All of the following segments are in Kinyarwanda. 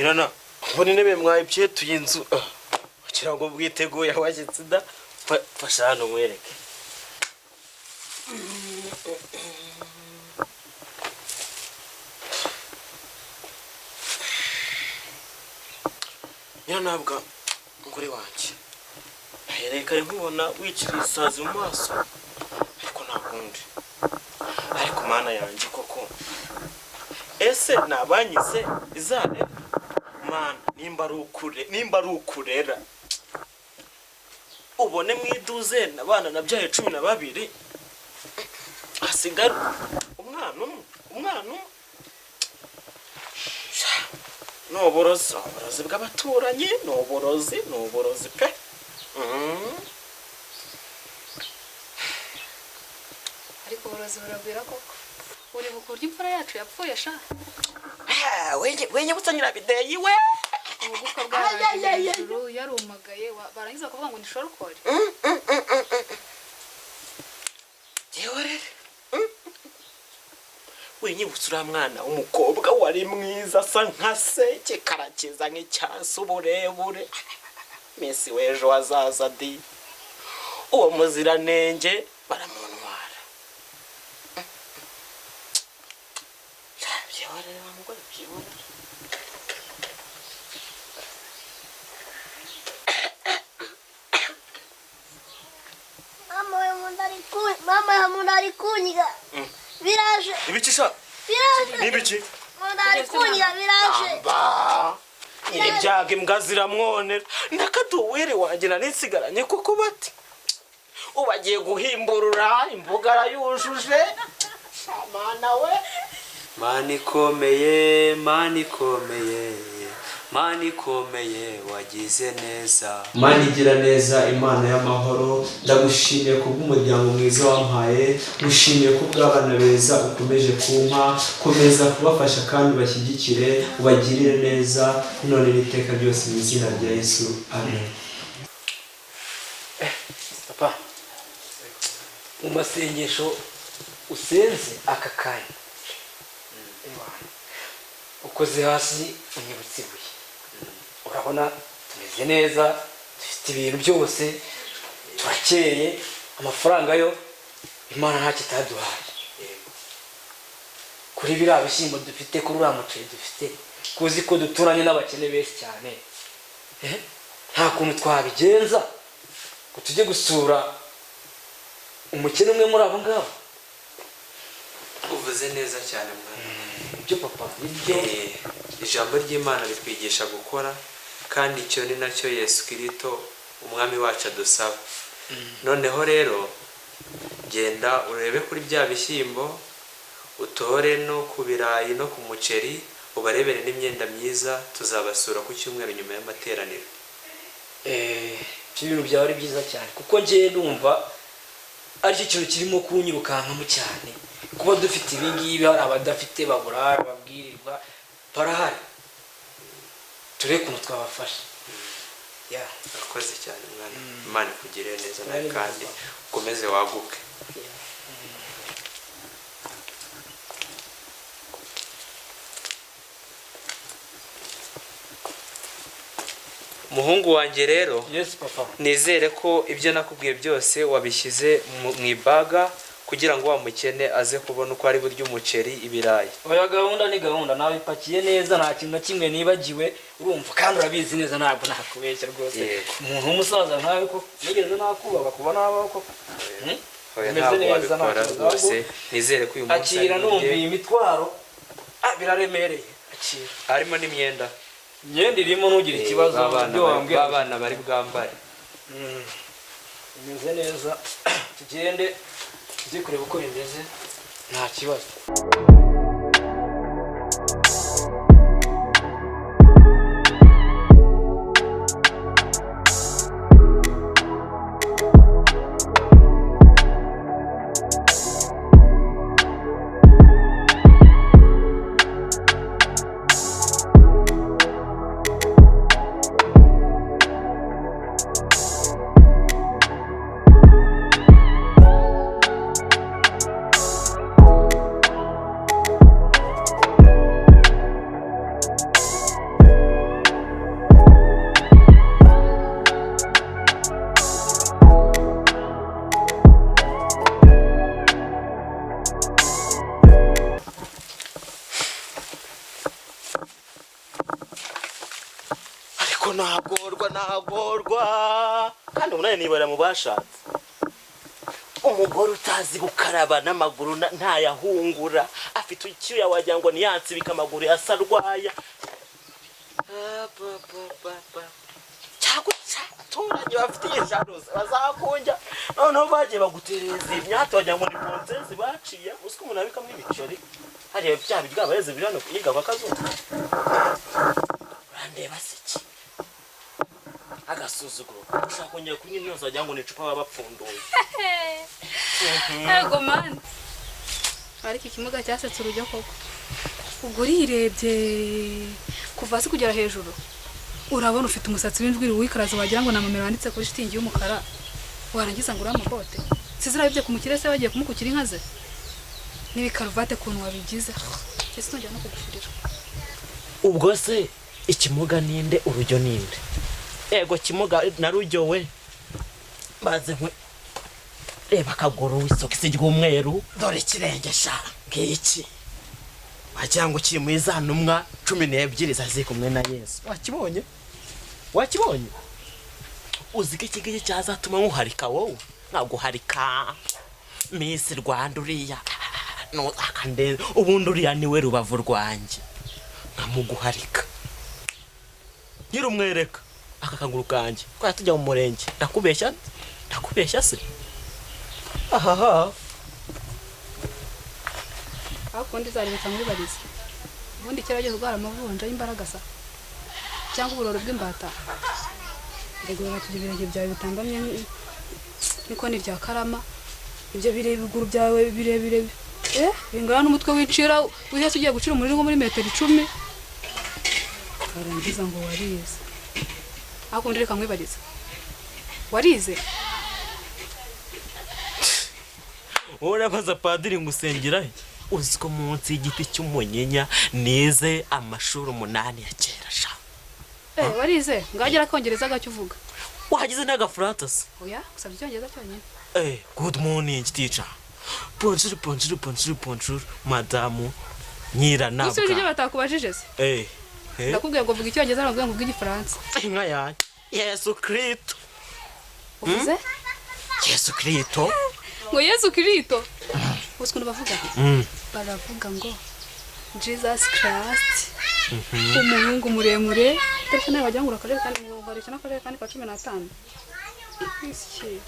Nyirana, mbona intebe mwayipyetuye inzu, kugira ngo bwiteguye abashyitsi da. Fasha hano nkwereke. Nyirantabwa, umugore wanjye, ahereye kare nkubona wiciriye isazi mu maso, ariko nta kundi. Ariko Mana yanjye koko, ese nabanyize izarera? Mana, nimba ari ukure, nimba ari ukurera, ubone mu iduzene abana nabyaye 12, hasigara umwana umwe, umwana umwe. Ni uburozi, uburozi bw'abaturanyi, ni uburozi, ni uburozi pe. Ariko uburozi buragwira koko. Uribuka uburyo imfura yacu yapfuye sha? Wenyibutsa nyirabideyi we. Ubugufwa bwaraje hejuru yarumagaye, barangiza kuvuga ngo ni shorokore. Yewe rero, wenyibutsa uriya mwana w'umukobwa wari mwiza, asa nka se, kikarakiza nk'icyasi, uburebure, Mesi w'ejo hazaza di. Uwo muziranenge baramuntwara. Byihorere wa mugore, byihorere. Mama we, mama we, umuntu ari kunyiga. Biraje. Ibiki sha? Biraje. N'ibiki? Umuntu ari kunyiga biraje. Amba. Nyir'ibyago imbwa ziramwonera. N'akaduwere wanjye nari nsigaranye kuko bati ubu agiye guhimburura imbuga arayujuje. Shamana we. Mana ikomeye, Mana ikomeye, Mana ikomeye, wagize neza. Mana igira neza, Imana y'amahoro, ndagushimiye kubw'umuryango mwiza wampaye, ngushimiye kubw'abana beza ukomeje kumpa, komeza kubafasha kandi ubashyigikire, ubagirire neza, none n'iteka ryose mu izina rya Yesu. Amen. Papa, mu masengesho usenze aka kanya, ukoze hasi unyibutse ibuye. Urabona tumeze neza, dufite ibintu byose, turakeye, amafaranga yo Imana ntacyo itaduhaye. Kuri biriya bishyimbo dufite, kuri uriya muceri dufite, kuzi ko duturanye n'abakene benshi cyane, nta kuntu twabigenza ngo tujye gusura umukene umwe muri abo ngabo. Uvuze neza cyane mwana. Ibyo papa, nibyo. Ijambo ry'Imana ritwigisha gukora, kandi icyo ni nacyo Yesu Kristo umwami wacu adusaba. Noneho rero genda urebe kuri bya bishyimbo, utore no ku birayi no ku muceri, ubarebere n'imyenda myiza, tuzabasura ku cyumweru nyuma y'amateraniro. Ibyo bintu byaba ari byiza cyane, kuko njye ndumva aricyo kintu kirimo kunyirukankamo cyane. Kuba dufite ibi ngibi, hari abadafite baburara, babwirirwa, barahari, turebe ukuntu twabafasha. Urakoze cyane mwana, Imana ikugirire neza nawe kandi ukomeze waguke. Muhungu wanjye rero, Yes papa. Nizere ko ibyo nakubwiye byose wabishyize mu ibaga kugira ngo wa mukene aze kubona uko ari burya umuceri, ibirayi. Oya, gahunda ni gahunda, nabipakiye neza, nta kintu na kimwe nibagiwe, urumva kandi urabizi neza, ntabwo nakubeshya rwose. Umuntu w'umusaza nkawe ko nigeze nakubaka kuba nabaho koko. Oya, Bimeze ntabwo neza, nta wabikora kibazo. rwose. Nizere ko uyu munsi Akira, ari numva burye. iyi mitwaro, biraremereye. Akira. Harimo n'imyenda. Imyenda irimo, ntugire ikibazo, ibyo wambwira. B'abana bari bwambare. Bimeze neza, tugende tujye kureba uko bimeze, nta kibazo. Nagorwa, nagorwa kandi ubu nawe nibara mu bashatse umugore utazi gukaraba n'amaguru ntayahungura, afite icyuya wagira ngo niyansibika amaguru yasa arwaya. Cyangwa abaturage bafite ijaruzi bazakunjya, noneho bagiye bagutereza imyate wagira ngo ni ponsezi baciye. Uzi ko umuntu abikamo ibiceri hariya bya biryo abarezi biri hano yiga kwa Kazungu. Urandeba se iki agasuzuguro, ushaka kongera kunywa imyotsi wagira ngo ni icupa baba bapfunduye. Yego mani, ariko ikimuga cyasetse urujya koko. Ubwo urirebye kuva hasi kugera hejuru, urabona ufite umusatsi w'injwiri wikaraze wagira ngo ni amamero yanditse kuri shitingi y'umukara, warangiza ngo uriya amabote sizirabibye ku mukire se bagiye kumukukira inka ze n'ibikaruvate ukuntu wabigize, ese nongera no kugufurira. Ubwo se ikimuga ninde, urujyo ninde? Ego kimuga na rujyo we, maze nkwe reba akaguru, isogisi ry'umweru, dore ikirenge sha ngiki wagira ngo kiri muri za ntumwa 12 zari kumwe na Yesu. Wakibonye? Wakibonye? Uzi ko iki ngiki cyazatuma nkuharika wowe, nkaguharika Miss Rwanda uriya no akande, ubundi uriya niwe rubavu rwanjye, nkamuguharika nyirumwereka aka kaguru kanjye twajya tujya mu murenge. Ndakubeshya? Ndakubeshya se? Ahaha. Aho kundi zarebeka muri barize ubundi kera wageze urwara amavunja y'imbaragasa cyangwa uburoro bw'imbata, mbega urabona ibirenge byawe bitambamye n'ikoni rya karama, ibyo biguru byawe birebire bingana n'umutwe w'incira wihese ugiye gucira umuriro nko muri metero 10, warangiza ngo warize. Aho kundi reka nkwibarize, warize? Urabaza padiri ngo usengera he? Uzi ko munsi y'igiti cy'umunyinya nize amashuri 8 ya kera sha. Warize? Ngagera kongereza gacyo uvuga. Wagize n'agafaransa se? Oya, gusabye icyongereza cyonyine. Good morning teacher. Bonjour, bonjour, bonjour, bonjour madamu Nyiranabwa. Usubije ibyo batakubajije se? Ndakubwiye ngo vuga icyongereza, nakubwiye ngo vuga igifaransa. Inka yanjye. Yesu Kristo. Uvuze? Yesu Kristo. Ngo Yesu Kristo. Uzi ukuntu bavuga? Baravuga ngo Jesus Christ. Umuhungu muremure, telefone yawe wagira ngo urakarere kandi ngo n'akarere kandi ka 15. Iki.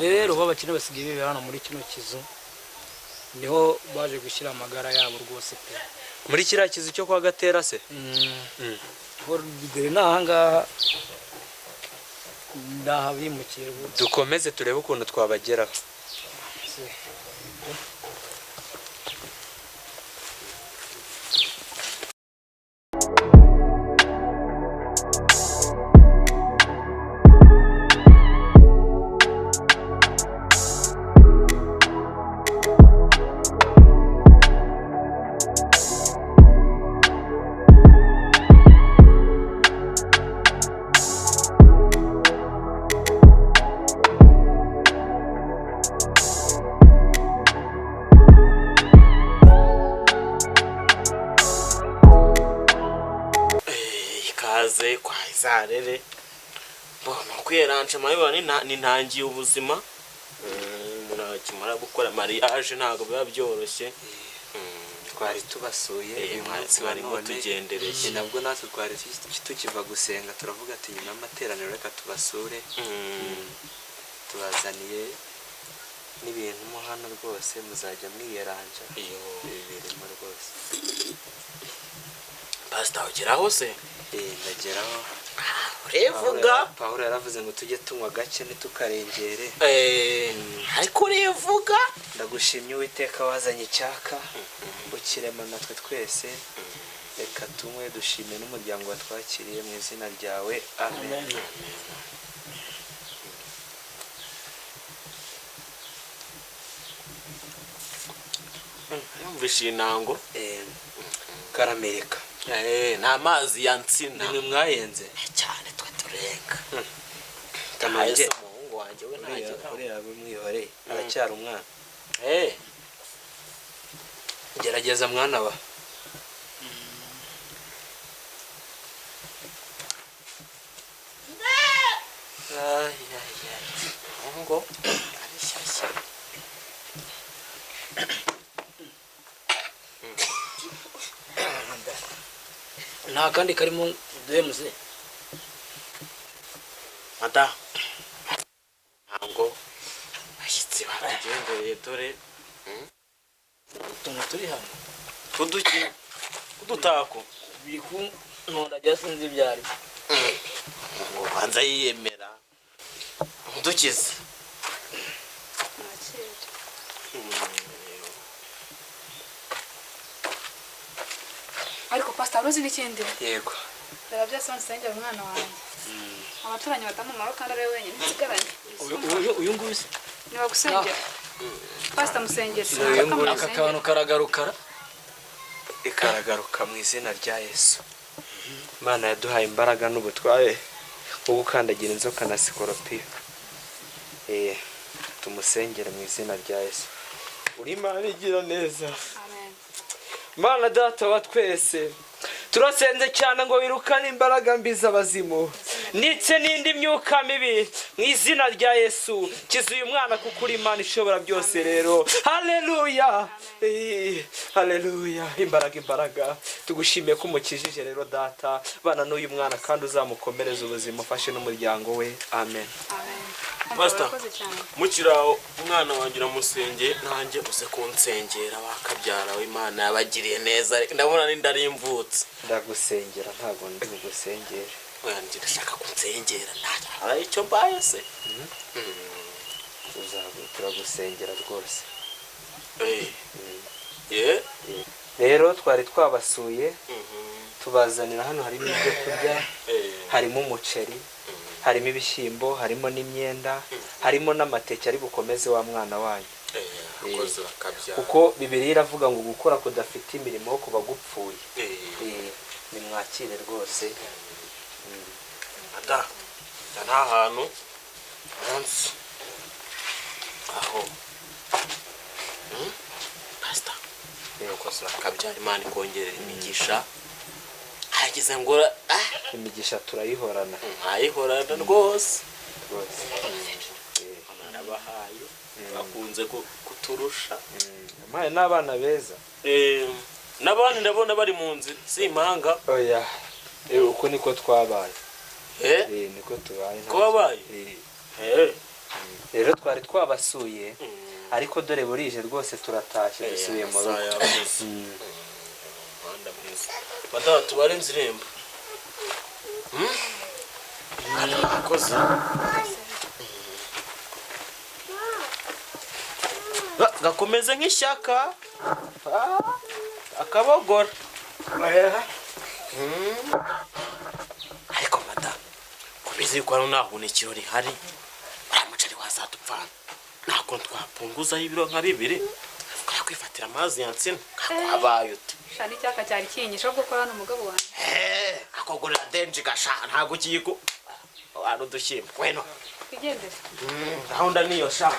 Rero babakene basigaye bibera hano muri kino kizu, niho baje gushyira amagara yabo rwose pe. Muri kiriya kizu cyo kwa Gatera se? Dore n'ahangaha ndahabimukiye rwose. Dukomeze turebe ukuntu twabageraho. Ikaze kwa Izarere. Mbona kwiyeranje mayibona nintangiye ubuzima. Umuntu akimara gukora mariage ntabwo biba byoroshye. Twari tubasuye uyu munsi wa none, tugendereye. Nabwo natwe twari tukiva gusenga turavuga ati nyuma y'amateraniro reka tubasure. Tubazaniye n'ibintu mo hano rwose muzajya mwiyeranja. Birimo rwose. Pastor ugeraho se? Ndageraho. Urevuga? Pawulo yaravuze ngo tujye tunywa gake ntitukarengere. Ariko urevuga? Ndagushimye Uwiteka wazanye icyaka ukirema natwe twese. Reka tunywe dushime n'umuryango watwakiriye mu izina ryawe. Amen. Wumvishe intango. Karamerika. Ni amazi ya nsina. Nimwe mwayenze. Cyane, twe turenga. Kanongere. Ese umuhungu wanjye we ntagira? Uriya bumwihoreye, aracyari umwana. Gerageza mwana wa. Ay, ay, ay. Ngo ari shyashya. Nta kandi karimo duhe muze. Mada, ntabwo abashyitsi batugendereye, dore. Utuntu turi hano. Uduki, udutako. Biri kuntondagira, sinzi ibyo ari byo. Ngo banza yiyemera udukize. Mwakire. Ariko pasita, wari uzi n'ikindi? Yego. Dore byose nsengera umwana wanjye, abaturanyi batamumaro kandi ari we wenyine nsigaranye. Uyu nguyu se? Ntibagusengera, pasita, musengere. Uyu nguyu. Aka kantu karagarukara. Ikaragaruka mu izina rya Yesu. Imana yaduhaye imbaraga n'ubutware bwo gukandagira inzoka na sikoropiyo. Tumusengere mu izina rya Yesu. Uri Imana igira neza. Amen. Mana Data wa twese, turasenze cyane ngo wirukane imbaraga mbi z'abazimu ndetse n'indi myuka mibi mu izina rya Yesu. Kiza uyu mwana kuko uri Imana ishobora byose rero. Haleluya. Haleluya. Imbaraga, imbaraga. Tugushimiye ko umukijije rero, Data. Bana n'uyu mwana kandi uzamukomereze ubuzima, ufashe n'umuryango we. Amen. Amen. Pastor. Urakoze cyane. Mukiraho, umwana wanjye uramusengeye, nanjye uze kunsengera. Bakabyara, Imana yabagiriye neza, ndabona n'inda ari imvutsi. Ndagusengera, ntabwo ndi bugusengere. Oya, njye ndashaka kunsengera, nta icyo mbaye se. Turagusengera rwose. Ye. Rero twari twabasuye, tubazanira hano harimo ibyo kurya, harimo umuceri, harimo ibishyimbo, harimo n'imyenda, harimo n'amateke ari bukomeze wa mwana wanyu. Akoze, bakabyara. Kuko Bibiliya iravuga ngo gukora kudafite imirimo kuba gupfuye. Nimwakire rwose. Ada nta hantu munsi aho. Pastor, akoze, bakabyara, Imana ikongerera imigisha. Hagize ngo ah. Imigisha turayihorana. Ntayihorana rwose. Rwose. Nabahaye bakunze kuturusha. Mpaye n'abana beza. N'abandi ndabona bari mu nzira, si impanga? Oya. Uko niko twabaye. Niko tubaye Ko wabaye? Rero twari twabasuye, ariko dore burije rwose, turatashye, dusubiye mu rugo. Amasaha yakuze. Umuhanda mwiza, madamu, tubarenze irembo. Hano mwakoze. Gakomeze nk'ishyaka. Akabogora. Ariko madamu, kubizi yuko hano nta hunikiro rihari, uriya muceri wazadupfana. Nta kuntu twapunguzaho ibiro nka 2, ukajya kwifatira amazi ya nsina kakwabaye ute? Sha, n'icyaka cyari kinyishe ahubwo ko hano umugabo wanjye. Akogorera denji gasha, ntabwo ugiye ku hano udushyimbo weno. Twigendere. Gahunda niyo sha.